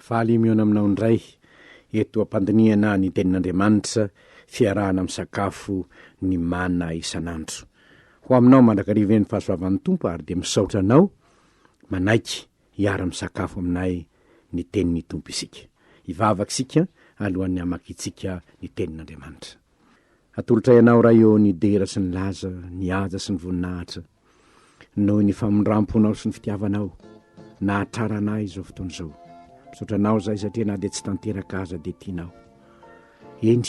Faly mihaona aminao indray eto am-pandinihana ny Tenin'Andriamanitra, fiarahana misakafo ny mana isan'andro. Ho aminao mandrakariva eny ny fahasoavan'ny Tompo ary dia misaotra anao manaiky hiara-misakafo aminay ny Tenin'ny Tompo isika. Hivavaka isika alohan'ny hamakiantsika ny Tenin'Andriamanitra. Atolotray Anao Ray ô ny dera sy ny laza, ny haja sy ny voninahitra noho ny famindram-ponao sy ny fitiavanao nahatrarana ahy izao fotoana izao. Misaotra Anao izahay satria na dia tsy tanteraka aza dia tianao. Eny,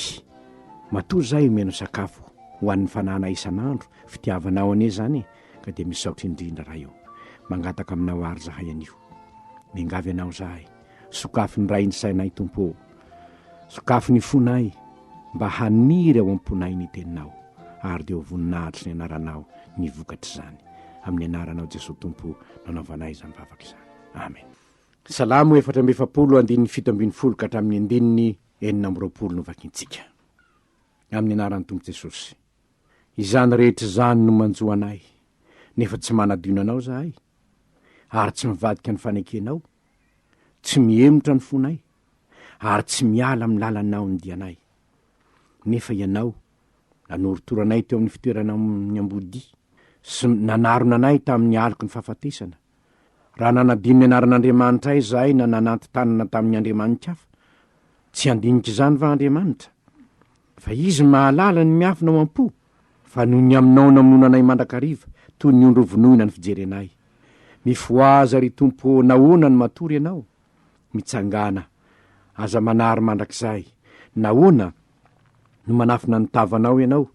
matoa izahay omena sakafo ho an'ny fanahinay isan'andro, fitiavanao anie izany e, ka dia misaotra indrindra Ray ô. Mangataka aminao àry izahay anio. Miangavy Anao izahay. Sokafy ny Ray ny sainay Tompo ô. Sokafy ny fonay mba haniry ao am-ponay ny Teninao, ary dia ho voninahitry ny Anaranao ny vokatr'izany. Amin'ny Anaranao Jesoa Tompo nanaovanay izany vavaka izany. Amen. Salamo 44 andininy 17 ka hatramin'ny andininy 26 no vakintsika. Amin'ny anaran'ny Tompo Jesosy. Izany rehetra izany no manjo anay, nefa tsy manadino anao izahay, ary tsy mivadika ny fanekenao, tsy mihemotra ny fonay, ary tsy miala amin'ny lalanao ny dianay. Nefa Ianao nanorotoro anay teo amin'ny fitoerana amin'ny ambodia, sy nanarona anay tamin'ny aloky ny fahafatesana. Raha nanadino ny anaran'Andriamanitray izahay na nananti-tanana tamin'ny andriamani-kafa, tsy handinika izany va Andriamanitra? Fa Izy mahalala ny miafina ao am-po, fa noho ny aminao namonoana anay mandrakariva, toy ny ondry hovonoina ny fijery anay. Mifohaza, ry Tompo ô, nahoana no matory Ianao? Mitsangàna, aza manary mandrakizay. Nahoana no manafina ny tavanao Ianao,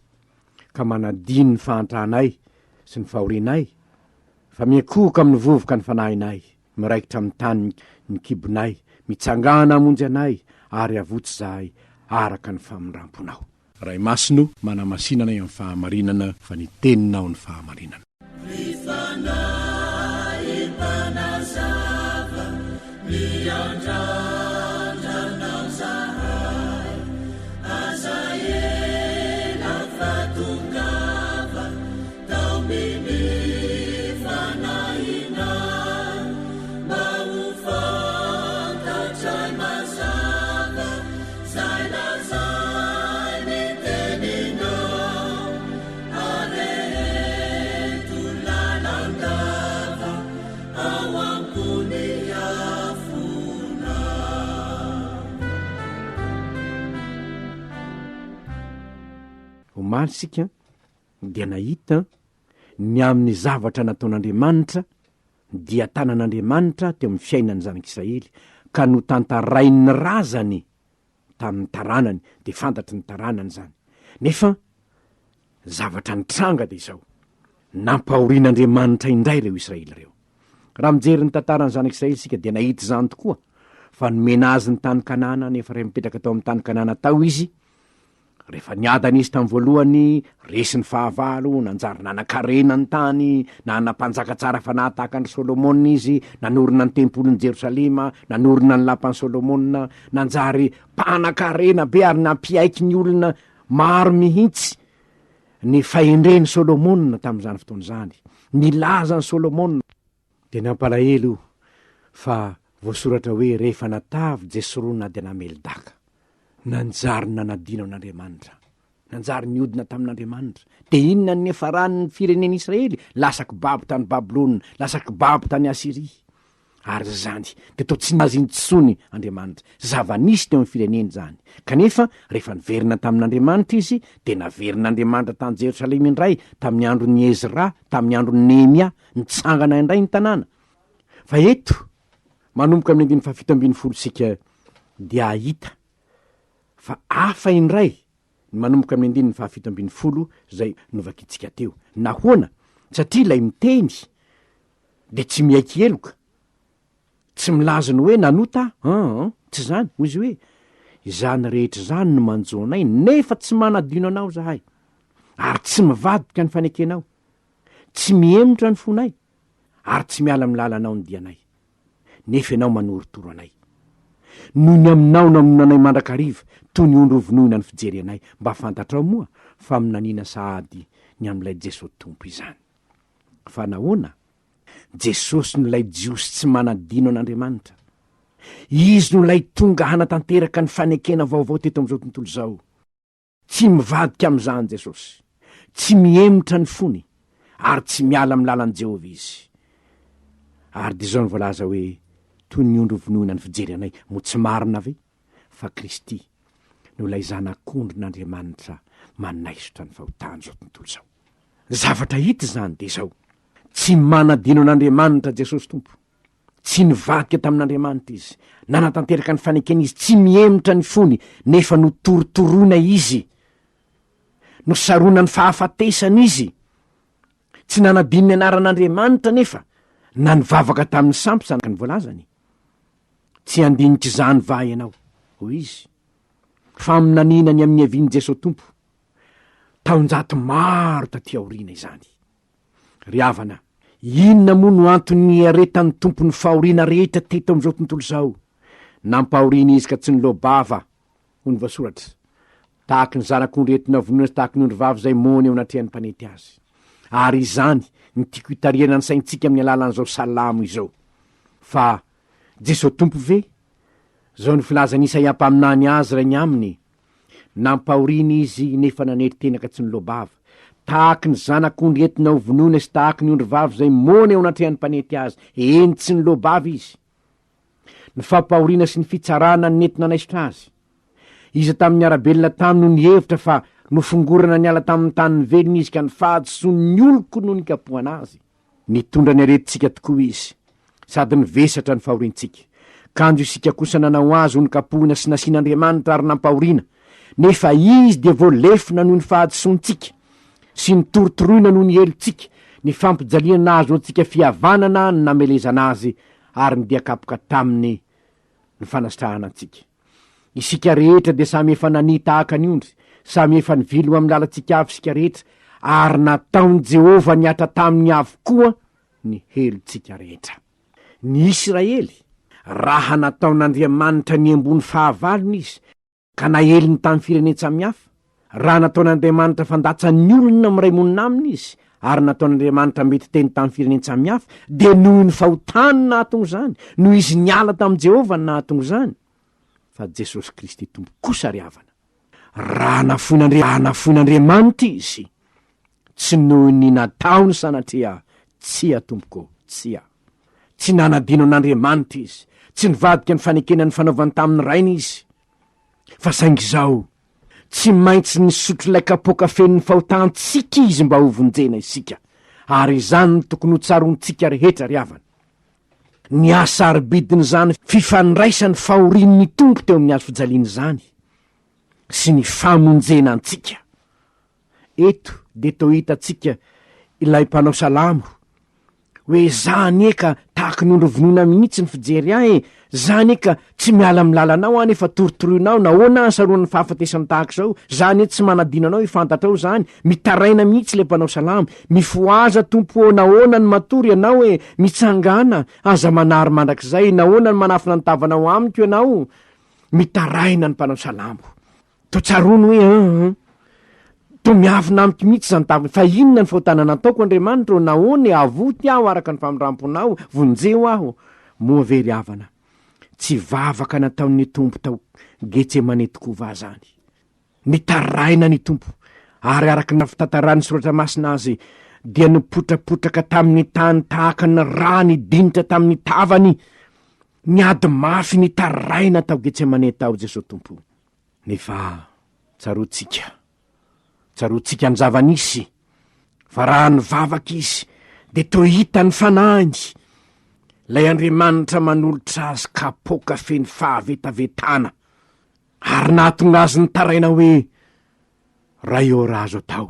ka manadino ny fahantranay sy ny fahorianay? Fa miankohoka amin'ny vovoka ny fanahinay, miraikitra amin'ny tany ny kibonay. Mitsangàna hamonjy anay, ary avotsy izahay araka ny famindram-ponao. Ray Masina o, manamasina anay amin'ny fahamarinana, fa ny Teninao no fahamarinana. Ry Fanahy Mpanazava, miandrandra Anao zahay, aza ela fa tongava, taominy Fanahinay, mba ho fantatray mazava. Zay lazainy teninao areheto lalandava ao am-pony afonao. Omaly isika dia nahita ny amin'ny zavatra nataon'Andriamanitra dia tanan'Andriamanitra teo amin'ny fiainan'ny zanak'Israely ka notantarain'ny razany tamin'ny taranany dia fantatry ny taranany izany. Nefa zavatra nitranga dia izao, nampahorian'Andriamanitra indray ireo Israely ireo. Raha mijery ny tantaran'ny zanak'Israely isika dia nahita izany tokoa fa nomena azy ny tany Kanana nefa rehefa mipetraka tao amin'ny tany Kanana tao izy Rehefa niadana izy tamin'ny voalohany, resy ny fahavalo, nanjary nanan-karena ny tany, nanana mpanjaka tsara fanahy tahaka an-dry Solomona izy, nanorina ny tempolin'i Jerosalema, nanorina ny lapan'i Solomona, nanjary mpanan-karena be ary nampiaiky ny olona maro mihitsy ny fahendren'i Solomona tamin'izany fotoana izany. Nilaza an'i Solomona. Dia nampalahelo io fa voasoratra hoe rehefa natavy Jesorona dia namely daka. Nanjary nanadino an'Andriamanitra. Nanjary niodina tamin'Andriamanitra. Dia inona ny niafaran'ny firenen'Israely? Lasa kibabo tany Babylona, lasa kibabo tany Asyria. Ary izany dia toa tsy nazy intsony Andriamanitra. Zava-nisy teo amin'ny fireneny izany. Kanefa rehefa niverina tamin'Andriamanitra izy, dia naverin'Andriamanitra tany Jerosalema indray tamin'ny andron'i Ezra, tamin'ny andron'i Nehemia. Nitsangana indray ny tanàna. Fa eto, manomboka amin'ny andininy fahafito ambin'ny folo isika dia hahita fa hafa indray ny manomboka amin'ny andininy fahafito ambin'ny folo izay novakintsika teo. Nahoana? Satria ilay miteny dia tsy miaiky heloka, tsy milaza ny hoe nanota aho, an, tsy izany, hoy izy hoe, izany rehetra izany no manjo anay, nefa tsy manadino anao izahay, ary tsy mivadika ny fanekenao. Tsy mihemotra ny fonay, ary tsy miala amin'ny lalanao ny dianay. Nefa ianao manorotoro anay. Noho ny aminao namonoana anay mandrakariva, toy ny ondry hovonoina ny fijery anay. Mba fantatrao moa fa minaniana sahady ny amin'ilay Jesoa Tompo izany. Fa nahoana? Jesosy no ilay Jiosy tsy manadino an'Andriamanitra. Izy no ilay tonga hanatanteraka ny fanekena vaovao teto amin'izao tontolo izao. Tsy mivadika amin'izany Jesosy. Tsy mihemotra ny fony, ary tsy miala amin'ny lalan'i Jehovah izy. Ary dia izao no voalaza hoe, Toy ny ondry vonoina ny fijery anay, moa tsy marina ve fa Kristy no ilay Zanak'ondrin'Andriamanitra manaisotra ny fahotan'izao tontolo izao? Ny zavatra hita izany dia izao, tsy manadino an'Andriamanitra Jesosy Tompo. Tsy nivadika tamin'Andriamanitra izy. Nanatanteraka ny fanekeny izy, tsy mihemotra ny fony, nefa notorotoroina izy. Nosaronan'ny fahafatesana izy. Tsy nanadino ny anaran'Andriamanitra anefa, na nivavaka tamin'ny sampy araka ny voalazany. Tsy handinika izany va ianao? Hoy izy. Faminaniana ny amin'ny niavian'i Jesoa Tompo, taonjato maro taty aoriana izany. Ry havana, inona moa no antony niaretan'ny Tompo ny fahoriana rehetra teto amin'izao tontolo izao? Nampahoriana Izy ka tsy niloa-bava, hoy ny voasoratra, tahaky ny zanak'ondry entina vonoina sy tahaky ny ondrivavy izay moana eo anatrehan'ny mpanety azy. Ary izany no tiako hitarihana ny saintsika amin'ny alalan'izao salamo izao. Fa Jesoa Tompo ve? Izao no filazan'i Isaia mpaminany azy raha ny aminy, Nampahoriana izy nefa nanetry tena ka tsy niloa-bava. Tahaky ny zanak'ondry entina ho vonoina sy tahaky ny ondrivavy izay moana eo anatrehan'ny mpanety azy, eny tsy niloa-bava izy. Ny fampahoriana sy ny fitsarana no nentina nanaisotra azy. Iza tamin'ny niara-belona taminy no nihevitra fa nofongorana niala tamin'ny tanin'ny velona izy ka ny fahadisoan'ny oloko no nikapohana azy? Nitondra ny aretintsika tokoa Izy, sady nivesatra ny fahoriantsika. Kanjo isika kosa nanao Azy ho nokapohina sy nasian'Andriamanitra ary nampahoriana, nefa Izy dia voalefona noho ny fahadisoantsika, sy notorotoroina noho ny helotsika, ny fampijaliana nahazoantsika fihavanana no namelezana Azy, ary ny dia kapoka taminy ny fanasitrahana antsika. Isika rehetra dia samy efa nania tahaka ny ondry, samy efa nivily ho amin'ny lalantsika avy isika rehetra, ary nataon'i Jehovah nihatra taminy avokoa ny helotsika rehetra. Ny Isiraely, raha nataon'Andriamanitra niamboho ny fahavalony izy, ka naheliny tamin'ny firenen-tsamihafa, Raha nataon'Andriamanitra fandatsan'ny olona miray monina aminy izy, ary nataon'Andriamanitra mety teny tamin'ny firenen-tsamihafa, dia noho ny fahotany no nahatonga izany, noho izy niala tamin'i Jehovah no nahatonga izany. Fa Jesosy Kristy Tompo kosa ry havana, raha nafoin'Andriamanitra izy, Tsy noho ny nataony sanatria, tsia tompoko, tsia. Tsy nanadino an'Andriamanitra izy, tsy nivadika ny fanekena nifanaovany tamin'ny Rainy izy. Fa saingy izao, tsy maintsy nisotro ilay kapoaka feno ny fahotantsika izy mba hovonjena isika, ary izany no tokony ho tsaroantsika rehetra ry havana. Ny hasarobidin'izany fifandraisan'ny fahorian'ny Tompo teo amin'ny hazo fijaliana izany sy ny famonjena antsika. Eto dia toa hitantsika ilay mpanao salamo hoe za anie ka tahaky ny ondry vonoina mihitsy ny fijery ahy e, za anie ka tsy miala amin'ny lalanao aho nefa torotoroinao, nahoana aho saroan'ny fahafatesana tahaka izao, za anie tsy manadino anao e, fantatrao izany, mitaraina mihitsy ilay mpanao salamo, mifohaza Tompo ô, nahoana no matory ianao e, mitsangàna, aza manary mandrakizay, nahoana no manafina ny tavanao amiko ianao, mitaraina ny mpanao salamo. Toa tsaroany hoe an an, toa miavona amiko mihitsy izany taviny, fa inona ny fahotana nataoko Andriamanitra ô, nahoana e, avoty aho araka ny famindram-ponao, vonjeo aho. Moa ve ry havana, tsy vavaka nataon'ny Tompo tao Getsemane tokoa va izany? Nitaraina ny Tompo, ary araka ny fitantaran'ny Soratra Masina azy, dia nipotrapotraka tamin'ny tany tahaka ny rà nidinitra tamin'ny tavany, niady mafy nitaraina tao Getsemane tao Jesoa Tompo. Nefa tsaroantsika, tsaroantsika ny zava-nisy, fa raha nivavaka izy, dia toa hita ny fanahiny, ilay Andriamanitra manolotra azy kapoaka feno fahavetavetana, ary nahatonga azy nitaraina hoe, Ray ô, raha azo atao,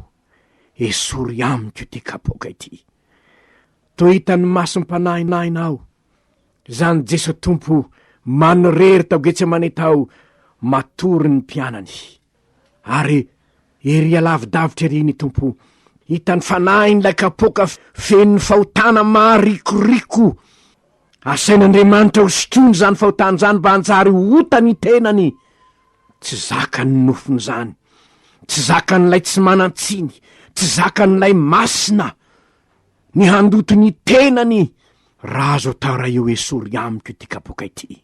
esory amiko ity kapoaka ity. Toa hitan'ny masom-panahinahina aho, Izany Jeso Tompo manirery tao Getsemane tao matory ny mpianany. Ary ery alavidavitra ery ny Tompo, hitan'ny fanahiny ilay kapoaka feno ny fahotana maharikoriko. Asain'Andriamanitra ho sotroiny izany fahotana izany mba hanjary ho ota ny tenany. Tsy zakany ny nofony izany, tsy zakan'ilay tsy manan-tsiny, tsy zakan'ilay masina. Ny handoto ny tenany raha azo atao raha eo esory amiko ity kapoaka ity.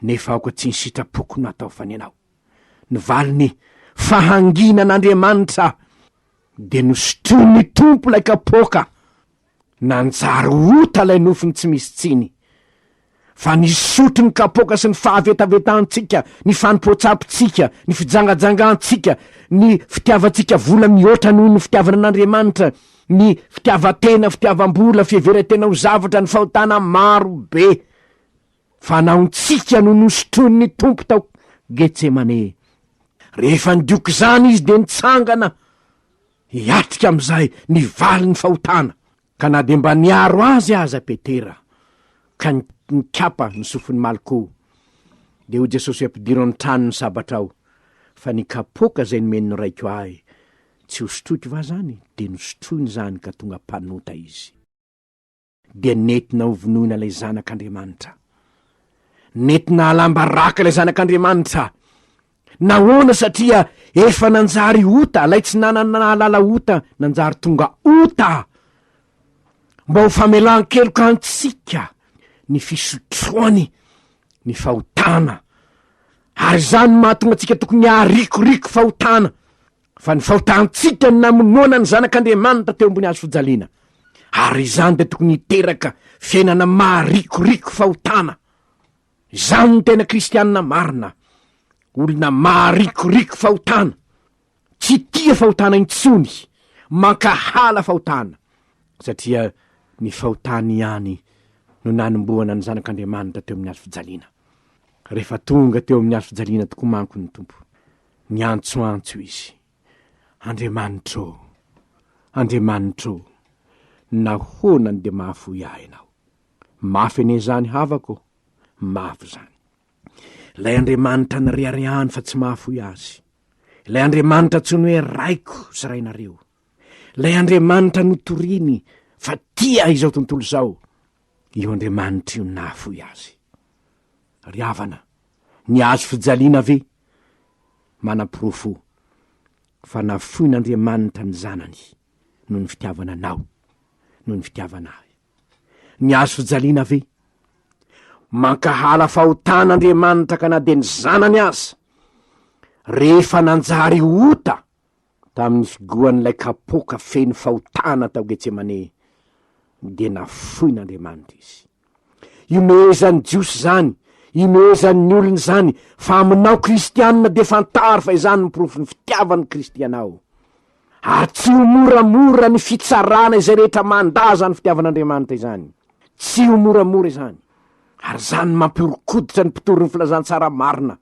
Nefa aoka tsy ny sitrapoko no atao fa ny anao. Ny valiny, fahanginan'Andriamanitra, dia nosotroin'ny Tompo ilay kapoaka, nanjary ota ilay nofony tsy misy tsiny. Fa nisotro ny kapoaka sy ny fahavetavetantsika, ny fanompoan-tsampintsika, ny fijangajangantsika, ny fitiavantsika vola mihoatra noho ny fitiavana an'Andriamanitra, ny fitiavan-tena, fitiavam-bola, fiheveran-tena ho zavatra, ny fahotana maro be. Fanaontsika no nosotroin'ny Tompo tao Getsemane. Rehefa nidioka izany izy dia nitsangana hiatrika amin'izay ny valin'ny fahotana. Ka na dia mba niaro azy aza Petera ka nikapa ny sofin'i Malko, dia hoy Jesosy hoe ampidiro an-trano ny sabatrao, fa ny kapoaka izay nomen'ny Raiko ahy, tsy hosotroiko va izany? Dia nosotroiny izany ka tonga mpanota izy. Dia nentina hovonoina ilay Zanak'Andriamanitra. Nentina halam-baraka ilay Zanak'Andriamanitra. Nahoana? Satria efa nanjary ota, ilay tsy nanana nahalala ota, nanjary tonga ota. Mba ho famelan-keloka antsika ny fisotroany ny fahotana. Ary izany no mahatonga antsika tokony harikoriko fahotana. Fa ny fahotantsika no namonoana ny Zanak'Andriamanitra teo ambony hazo fijaliana. Ary izany dia tokony hiteraka fiainana maharikoriko fahotana. Izany no tena kristianina marina. Olona maharikoriko fahotana. Tsy tia fahotana intsony. Mankahala fahotana. Satria ny fahotany ihany no nanombohana ny Zanak'Andriamanitra teo amin'ny hazo fijaliana. Rehefa tonga teo amin'ny hazo fijaliana tokoa manko ny Tompo, niantsoantso izy, Andriamanitro ô, Andriamanitro ô, nahoana no dia mahafoy ahy Ianao? Mafy anie izany havako ô, mafy izany. Ilay Andriamanitra nireharehany fa tsy mahafoy azy. Ilay Andriamanitra antsoiny hoe Raiko sy Rainareo. Ilay Andriamanitra notoriny fa tia izao tontolo izao. Io Andriamanitra io nahafoy azy. Ry havana, ny hazo fijaliana ve manaporofo fa nafoin'Andriamanitra ny Zanany noho ny fitiavana anao, noho ny fitiavana ahy? Ny hazo fijaliana ve? Mankahala fahotana Andriamanitra ka na dia ny Zanany aza, rehefa nanjary ota tamin'ny figohan'ilay kapoaka feno fahotana tao Getsemane, dia nafoin'Andriamanitra izy. Ihomehezan'ny Jiosy izany, ihomehezan'ny olona izany, fa aminao kristianina dia fantaro fa izany no porofon'ny fitiavan'i Kristy anao. Ary tsy ho moramora ny fitsarana izay rehetra mandà izany fitiavan'Andriamanitra izany. Tsy ho moramora izany. Ary izany no mampihoron-koditra ny mpitory ny filazantsara marina.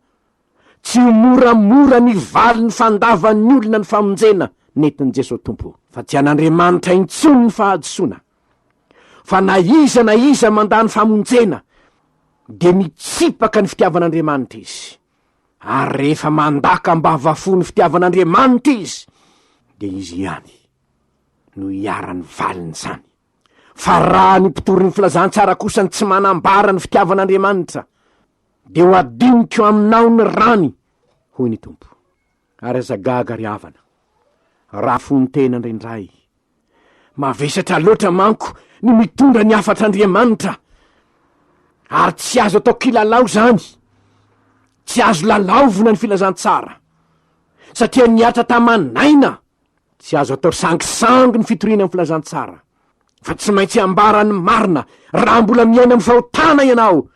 Tsy ho moramora ny valin'ny fandavan'ny olona ny famonjena nentin'i Jesoa Tompo. Fa tsy an'Andriamanitra intsony ny fahadisoana. Fa na iza na iza mandà ny famonjena dia mitsipaka ny fitiavan'Andriamanitra izy. Ary rehefa mandaka am-bavafo ny fitiavan'Andriamanitra izy dia izy ihany no hiharan'ny valin'izany. Fa raha ny mpitory ny filazantsara kosa ny tsy manambara ny fitiavan'Andriamanitra Dia ho adinoko aminao ny rany, hoy ny Tompo. Ary aza gaga ry havana, raha fonon-tena indraindray. Mavesatra loatra manko ny mitondra ny hafatr'Andriamanitra, ary tsy azo atao kilalao izany. Tsy azo lalaovina ny filazantsara, satria nihatra taman'aina. Tsy azo atao sangisangy ny fitoriana ny filazantsara, fa tsy maintsy ambara ny marina raha mbola miaina amin'ny fahotana ianao.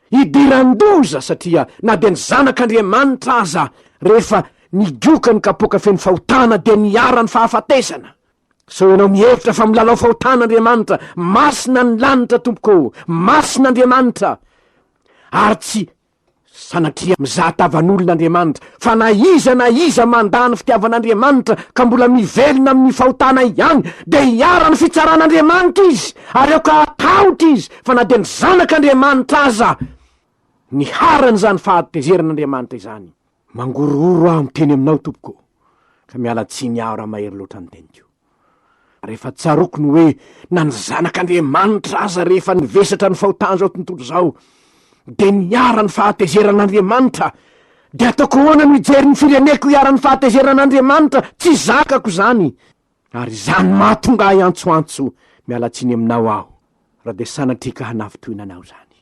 Idiran-doza satria na dia ny zanak'Andriamanitra aza rehefa nigoka ny kapoaka feno fahotana dia niharan'ny fahafatesana. Sao ianao mihevitra fa milalao fahotana Andriamanitra, masina ny lanitra tompoko ô, masina Andriamanitra ary tsy Sanatria mizaha tavan'olona Andriamanitra, fa na iza na iza mandà ny fitiavan'Andriamanitra ka mbola mivelona amin'ny fahotana ihany, dia hiharan'ny fitsaran'Andriamanitra izy, ary aoka hatahotra izy, fa na dia ny Zanak'Andriamanitra aza niharan'izany fahatezeran'Andriamanitra izany. Mangorohoro aho miteny aminao, tompoko, ka miala tsiny aho raha mahery loatra ny teniko. Rehefa tsaroako ny hoe na ny Zanak'Andriamanitra aza rehefa nivesatra ny fahotan'izao tontolo izao dia niharan'ny fahatezeran'Andriamanitra, dia ataoko ahoana no hijery ny fireneko hiharan'ny fahatezeran'Andriamanitra? Tsy zakako izany! Ary izany mahatonga ahy hiantsoantso, miala tsiny aminao aho raha dia sanatria ka hanafintohina anao izany.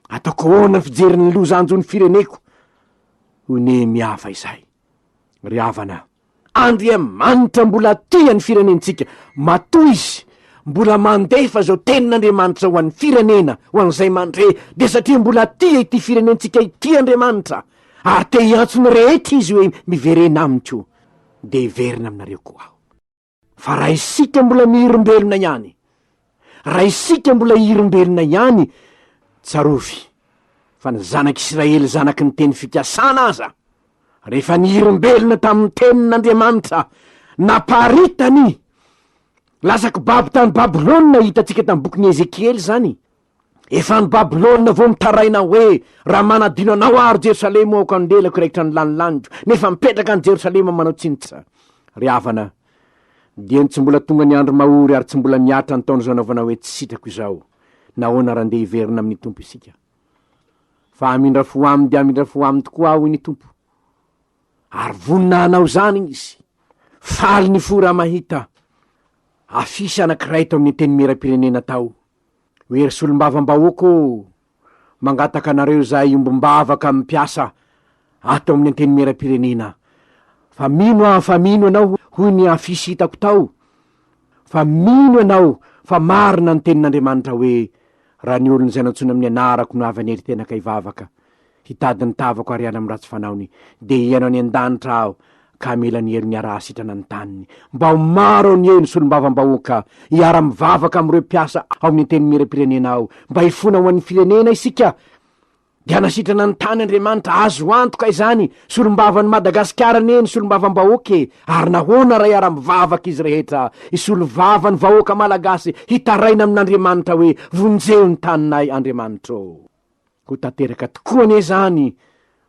Ataoko ahoana ny fijery ny loza hanjo ny fireneko? Hoy Nehemia fahizay. Ry havana, Andriamanitra mbola tia ny firenentsika, matoa Izy mbola mandefa izao tenin'Andriamanitra ho an'ny firenena, ho an'izay mandre, dia satria mbola tia ity firenentsika ity Andriamanitra, ary te hiantso ny rehetra Izy hoe miverena amiko, dia hiverina aminareo koa aho. Fa raha isika mbola mihirimbelona ihany, raha isika mbola hirimbelona ihany, tsarovy fa ny zanak'Isiraely zanaky ny teny fikasana aza, rehefa nihirimbelona tamin'ny tenin'Andriamanitra, naparitany, lasa kibabo tany Babylona, hitantsika tamin'ny bokin'i Ezekiely izany, Efa any Babylona vao mitaraina hoe, Raha manadino anao aho, ry Jerosalema, aoka ny lelako hiraikitra ny lanilaniko, nefa mipetraka any Jerosalema manao tsinotsa. Ry havana, dieny tsy mbola tonga ny andro mahory ary tsy mbola mihatra ny taona izao anaovana hoe tsy sitrako izao, nahoana raha ndeha hiverina amin'ny Tompo isika? Fa hamindra fo aminy dia hamindra fo aminy tokoa aho, hoy ny Tompo. Ary vonona hanao izany izy. Faly ny fo raha mahita afisy anankiray tao amin'ny Antenimierampirenena tao. Hoe ry solombavambahoaka ô, mangataka anareo izahay hiombom-bavaka amin'ny mpiasa ato amin'ny Antenimierampirenena fa mino aho fa mino ianao hoy ny afisy hitako tao fa mino ianao fa marina ny tenin'Andriamanitra hoe raha ny olona izay nantsoina amin'ny anarako no avy hanery tena ka hivavaka Hitady ny tavako ary hiala amin'ny ratsy fanaony, dia hihaino any an-danitra aho ka hamela ny heriny hiara-hasitrana ny taniny. Mba ho maro anie ny solombavambahoaka hiara-mivavaka amin'ireo mpiasa ao amin'ny Antenimierampirenena ao, mba hifona ho an'ny firenena isika, dia hanasitrana ny tany Andriamanitra, azo antoka izany, solombavan'i Madagasikara anie ny solombavambahoaka e, ary nahoana raha hiara-mivavaka izy rehetra, hisolo vava ny vahoaka malagasy, hitaraina amin'Andriamanitra hoe, vonjeo ny taninay Andriamanitra ô. Ho tanteraka tokoa anie izany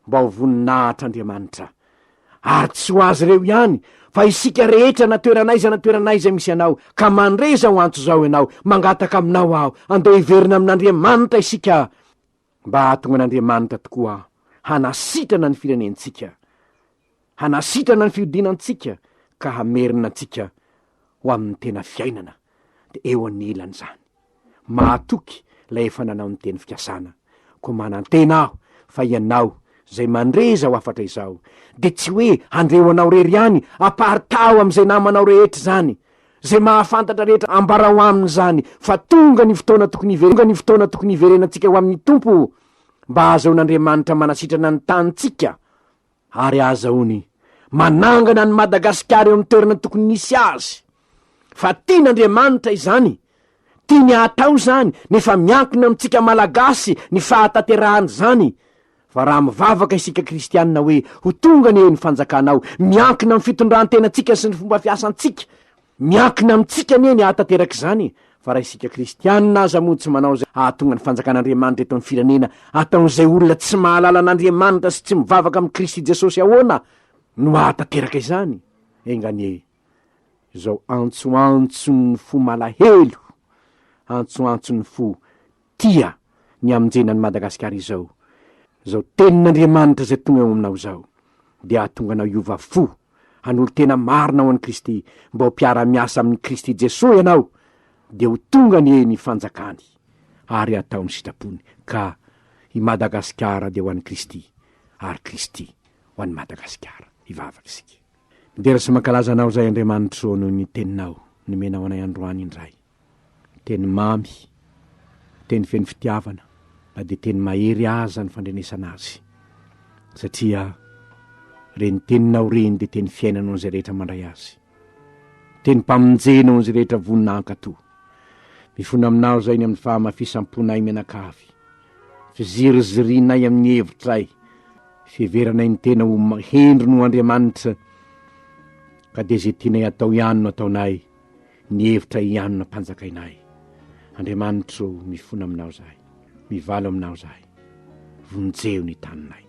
mba ho voninahitr'Andriamanitra. Ary tsy ho azy ireo ihany, fa isika rehetra na toerana aiza na toerana aiza misy anao, ka mandre izao antso izao ianao, mangataka aminao aho, andao hiverina amin'Andriamanitra isika, mba hahatonga an'Andriamanitra tokoa hanasitrana ny firenentsika, hanasitrana ny fihodinantsika, ka hamerina antsika ho amin'ny tena fiainana, dia eo anilan'izany. Mahatoky ilay efa nanao ny teny fikasana. Koa manantena aho fa ianao izay mandre izao hafatra izao dia tsy hoe handre ho anao irery ihany, aparitaho amin'izay namanao rehetra izany, izay mahafantatra rehetra ambarao aminy izany fa tonga ny fotoana tokony hive- tonga ny fotoana tokony hiverenantsika ho amin'ny Tompo mba hahazahoan'Andriamanitra manasitrana ny tanintsika. Ary ahazahoany manangana an'i Madagasikara eo amin'ny toerana tokony hisy azy. Fa tian'Andriamanitra izany, tiany hatao izany, nefa miankina amintsika Malagasy ny fahatanterahan'izany. Fa raha mivavaka isika kristianina hoe ho tonga anie ny fanjakanao, miankina amin'ny fitondran-tenantsika sy ny fomba fiasantsika, Miankina amintsika anie ny hahatanteraka izany, fa raha isika kristianina aza moa tsy manao izay hahatonga ny fanjakan'Andriamanitra eto amin'ny firenena, ataon'izay olona tsy mahalala an'Andriamanitra sy tsy mivavaka amin'i Kristy Jesosy ahoana no hahatanteraka izany? Enga anie izao antsoantson'ny fo malahelo, antsoantson'ny fo tia ny hamonjena an'i Madagasikara izao, izao tenin'Andriamanitra izay tonga eo aminao izao, dia hahatonga anao hiova fo, hanolo-tena marina ho an'i Kristy, mba ho mpiara-miasa amin'i Kristy Jesoa ianao, dia ho tonga anie ny fanjakany, ary hatao ny sitrapony, ka i Madagasikara dia ho an'i Kristy, ary Kristy ho an'i Madagasikara. Hivavaka isika. Midera sy mankalaza Anao izahay Andriamanitro noho ny Teninao nomenao anay androany indray. Teny mamy, teny feno fitiavana, na dia teny mahery aza ny fandrenesana azy. Satria ireny teninao ireny dia teny fiainana ho an'izay rehetra mandray azy. Tenim-pamonjena ho an'izay rehetra vonona hankatò. Mifona aminao izay ny amin'ny fahamafisam-ponay mianakavy. Fizirizirianay amin'ny hevitray. Fiheveranay ny tena ho hendry noho Andriamanitra, ka dia izay tianay atao ihany no ataonay. Ny hevitra ihany no ampanjakaina ahy. Andriamanitro ô, mifona aminao izahay, mivalo aminao izahay. Vonjeo ny taninay.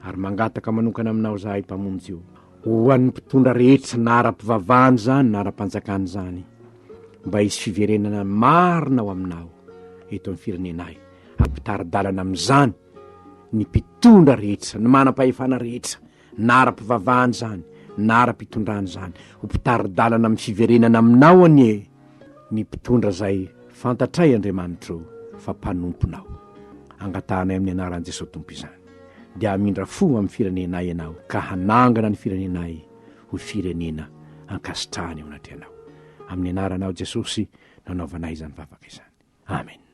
Ary mangataka manokana aminao izahay, Mpamonjy ô, ho an'ny mpitondra rehetra na ara-pivavahana izany na ara-panjakana izany, mba hisy fiverenana marina ao aminao eto amin'ny firenenay, ary mpitari-dalana amin'izany ny mpitondra rehetra, ny manam-pahefana rehetra, na ara-pivavahana izany na ara-pitondrana izany, ho mpitari-dalana amin'ny fiverenana aminao anie ny mpitondra izay fantatray Andriamanitro fa mpanomponao. Angatahanay amin'ny anaran'i Jesoa Tompo izany. Dia hamindra fo amin'ny firenenay Ianao ka hanangana ny firenenay ho firenena ankasitrahana eo anatrehanao. Amin'ny anaranao Jesosy no anaovanay izany vavaka izany. Amen.